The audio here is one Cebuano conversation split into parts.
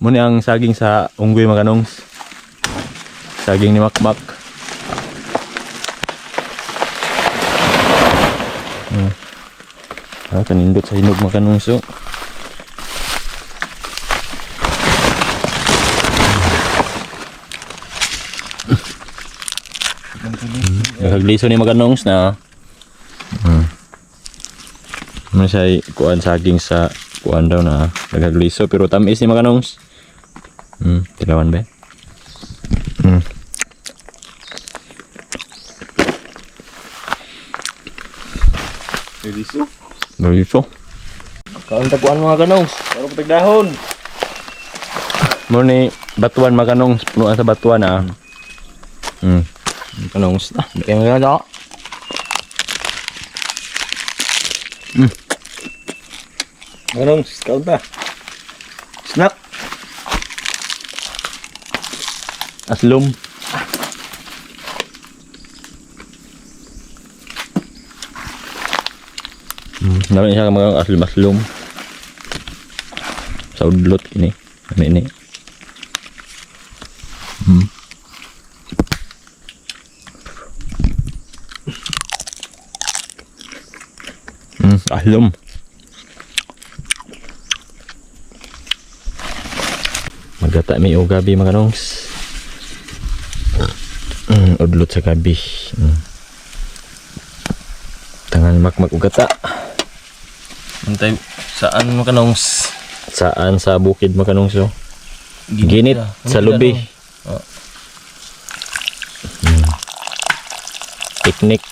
Muna ang saging sa unggoy, mga kanongs. Saging ni Makmak. Ah, kanindot sa hinog, mga kanongs, oh. Nakagliso ni mga kanongs na. Ano siya, kuan saging sa kuan daw na nagagliso pero tamis ni mga kanongs. Tilawan ba? Liso. Gliso. Kaon taguan, mga kanongs. Pero patagdahon. Mo ni batuan, mga kanongs, punuan sa batuan ah. Kanongs na. Kaya mga kanongs. Mga kanongs, kaon ta. Snack. Aslom. Dami siya mga aslom aslom. Sa udlot ini. Ano ini? Aslom. Magata mi og gabi, mga kanongs. Udlot sa gabi. Tangan makmak og gata. Antay, saan, mga kanongs? Saan sa bukid, mga kanongs, oh? Ginit sa lubi. Oh. Picnic.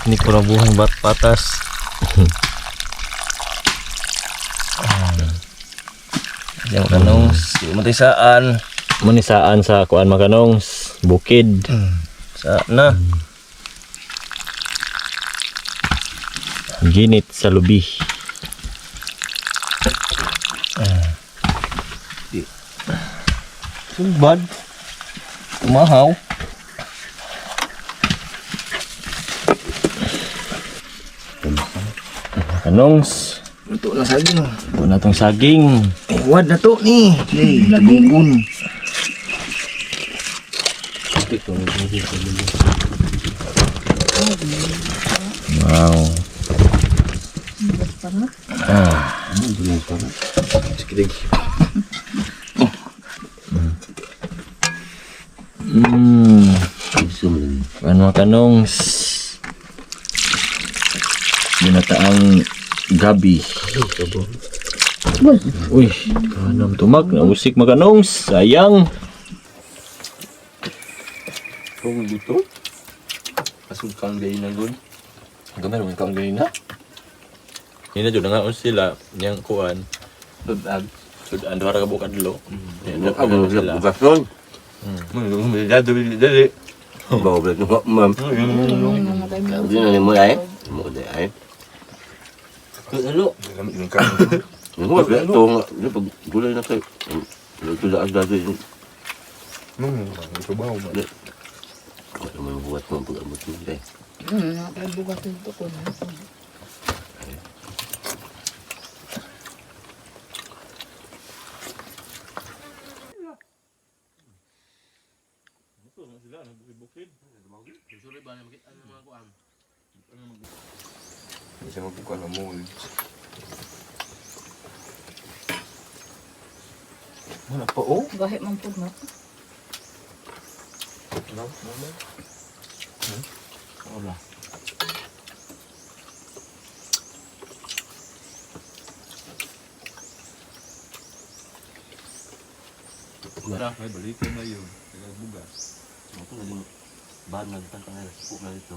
Hindi ko na buhang bat patas. Hindi, mga kanongs. Di matay saan. Mo ni saan sa kuan, mga kanongs, bukid. Saan na? Ginit sa lubi. Sumbad. Tumahaw. Kanongs, Ito na saging. ito na tong saging. Eh, wad na to ni. Ni, tubungon. Wow. Ah. Ano, mga kanongs? Ginataang gabi. Uy, kanam tumak. Nausik, mga kanongs. Sayang. Kung dito. Asog kang gay na gud. Gamay naman kaon ganina. Hindi na dyan, nangaon sila. Niyang kuan. Sudag. Sudan, duha ra ka buok adlo. Ano ka mo sa bugason? Dali, dali. Bawa balik mo, ma'am. Hindi na mo ay. Mo di ay. Ano? Mo ba ito nga, di pag gulay na kay. Luto la dati. Wala man buhat mo pag amot mo day. Nakabugat ito ko na. Hindi siya magbuka ng mold. Wala pa oh. Gahit man po na. Wala. Ay balikan na yun. Taga bugas. Ako na bad na tan pangalan ko na dito.